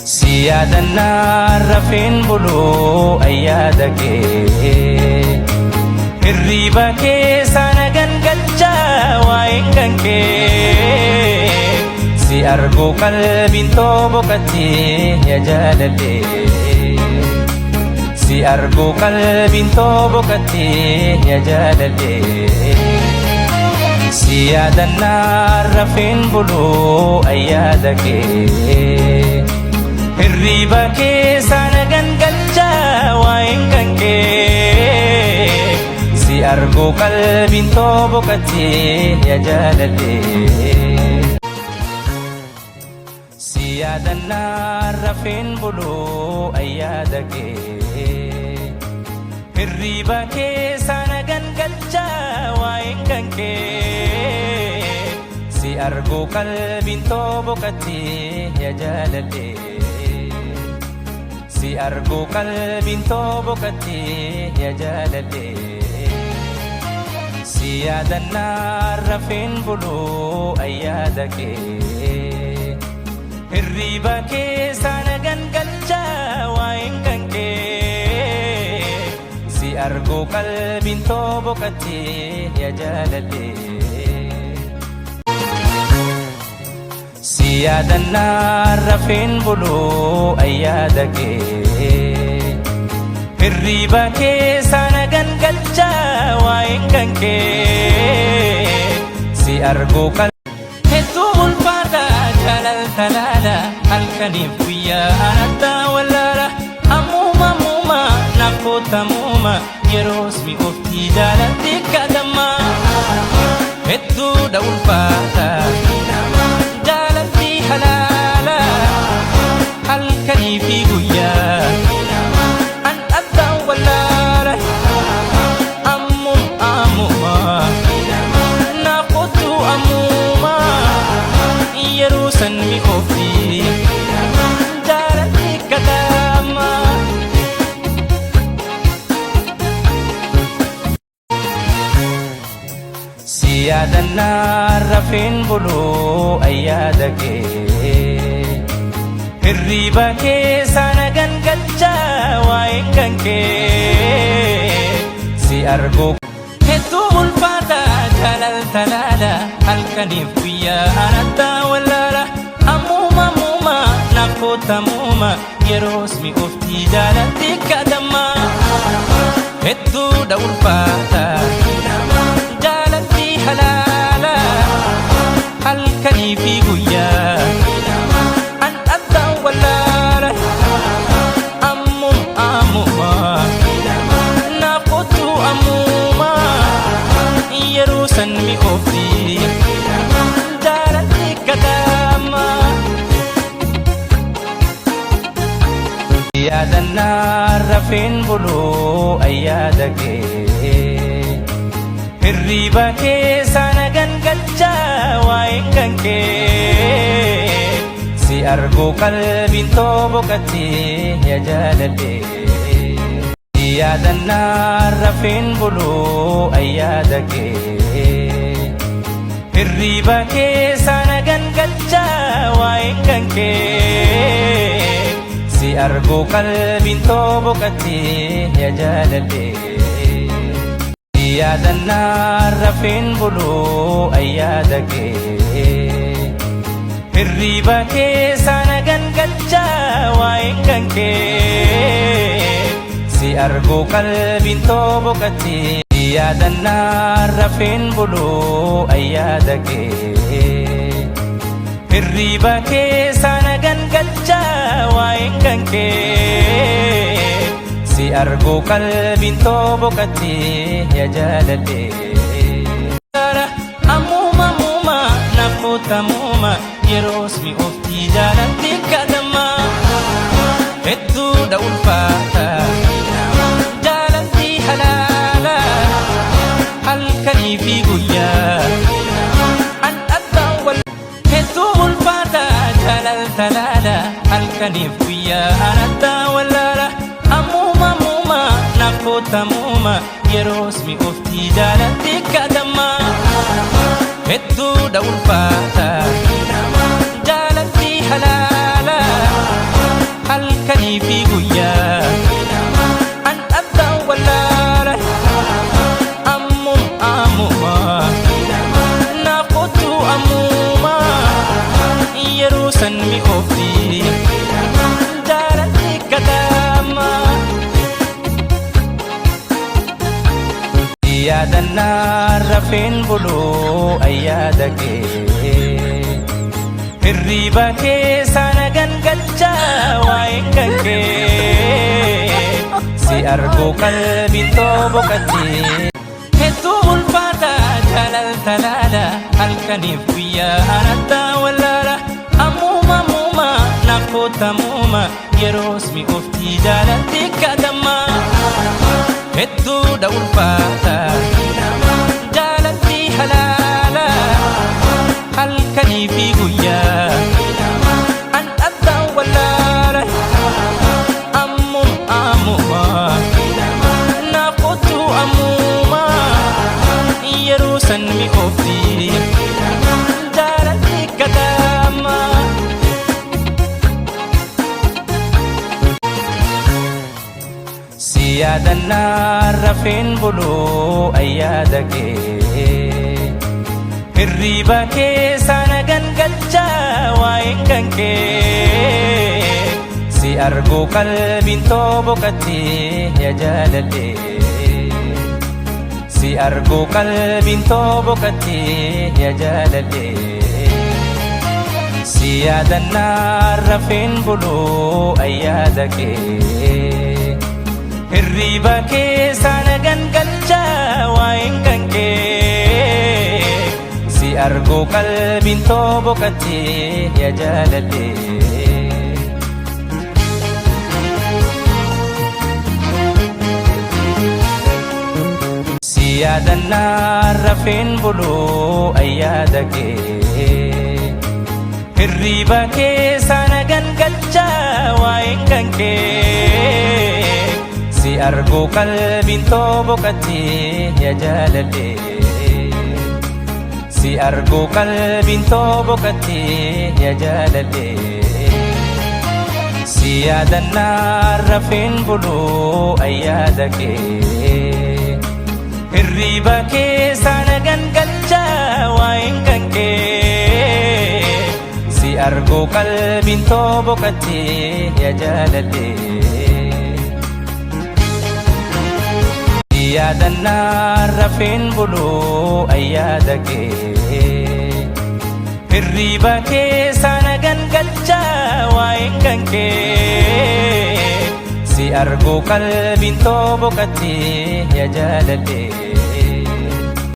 Si yaadannaa rafeen buluu ayyaada kee. Hirriiba keessa na gangalchaa waa'een kan kee. Si argu qalbiin too boqottee yaa jaalallee. Si argu qalbiin too boqottee yaa jaalallee. Si yaadannaa rafeen buluu ayyaada kee. Hirriiba keessa na gangalchaa waa'een kan kee. Si argu qalbiin too boqottee yaa jaalallee. Si yaadannaa rafeen buluu ayyaada kee. Hirriiba keessa na gangalchaa waa'een kan kee. Si argu qalbiin too boqottee yaa jaalallee. Si argu qalbiin too boqottee yaa jaalallee. Si yaadannaa rafeen buluu ayyaada kee. Hirriiba keessa na gangalchaa waa'een kan kee. Si argu qalbiin too boqottee yaa jaalallee. Si yaadannaa rafeen buluu ayyaada kee. Hirriiba keessa na gangalchaa waa'een kan kee. Si argu Hedduu ulfaata jaalalta laala halkaniif guyyaa anattaa wallaala ammuma ammuma naaf kootamuuma yeroos mi'ooftii jaalalti kadhamma. Hedduudha ulfaata jaalalti halaala halkanii fi guyyaa an addaan wallaala ammum ammuma naaf kootu ammuma yeroo san mi'oofti jaalalti kadhamma. Si yaadannaa rafeen buluu ayyaada kee. Hirriiba keessa na gangalchaa waa'een kan kee. Si argu hedduu ulfaata jaalalta laala halkaniif guyyaa anattaa wallaala ammuma ammuma naaf kootamuuma yeroos mi'ooftii jaalalti kadhamma. Hedduudha ulfaata jaalalti halaala halkanii fi guyyaa an addaan wallaala ammum ammuma naaf kootu ammuma yeroo san mi'oofti jaalalti kadhamma. Yaadannaa rafeen buluu ayyaada kee. Hirriiba keessa na gangalchaa waa'een kan kee. Si argu qalbiin too boqottee yaa jaalallee. Yaadannaa rafeen buluu ayyaada kee. Hirriiba keessa na gangalchaa waa'een kan kee. Si argu qalbiin too boqottee yaa jaalallee. Yaadannaa rafeen buluu ayyaada kee. Hirriiba keessa na gangalchaa waa'een kan kee. Si argu qalbiin too boqottee. Yaadannaa rafeen buluu ayyaada kee. Hirriiba keessa na gangalchaa waa'een kan kee. Si argu qalbiin too boqottee yaa jaalallee. Ammuma ammuma naaf kootamuuma yeroos mi'ooftii jaalalti kadhamma. Hedduudha ulfaata jaalalti halaala halkanii fi guyyaa an addaan wal hedduu ulfaata jaalalta laala halkaniif guyyaa anattaa wallaala ammuma ammuma naaf kootamuuma yeroos mi'ooftii jaalalti kadhamma. Hedduudha ulfaata jaalalti halaala yaadannaa rafeen buluu ayyaada kee. Hirriiba keessa na gangalchaa waa'een kan kee. Si arguu qalbiin too boqottee. Hedduu ulfaata jaalalta laala, halkaniif guyyaa anattaa wallaala. Ammuma ammuma naaf kootamuuma, yeroos mi'ooftii jaalalti kadhamma. Hedduudha ulfaata jaalalti halaala, halkanii fi guyyaa an addaa wallaala. Ammuma ammuma naaf kootu ammuma, yeroo san mi'oofti jaalalti kadhamma. Si yaadannaa rafeen buluu ayyaada kee. Hirriiba keessa na gangalchaa waa'een kan kee. Si arguu qalbiin too boqottee yaa jaalallee. Si arguu qalbiin too boqottee yaa jaalallee. Si yaadannaa rafeen buluu ayyaada kee. Hirriiba keessa na gangalchaa waa'een kan kee. Si arguu qalbiin too boqottee yaa jaalallee. Si yaadannaa rafeen buluu ayyaada kee. Hirriiba keessa na gangalchaa waa'een kan kee. Si arguu qalbiin too boqottee yaa jaalallee. Si arguu qalbiin too boqottee yaa jaalallee. Si yaadannaa rafeen buluu ayyaada kee. Hirriiba keessa na gangalchaa waa'een kan kee. Si arguu qalbiin too boqottee yaa jaalallee. Si yaadannaa rafeen buluu ayyaada kee. Hirriiba keessa na gangalchaa waa'een kan kee. Si arguu qalbiin too boqottee yaa jaalallee.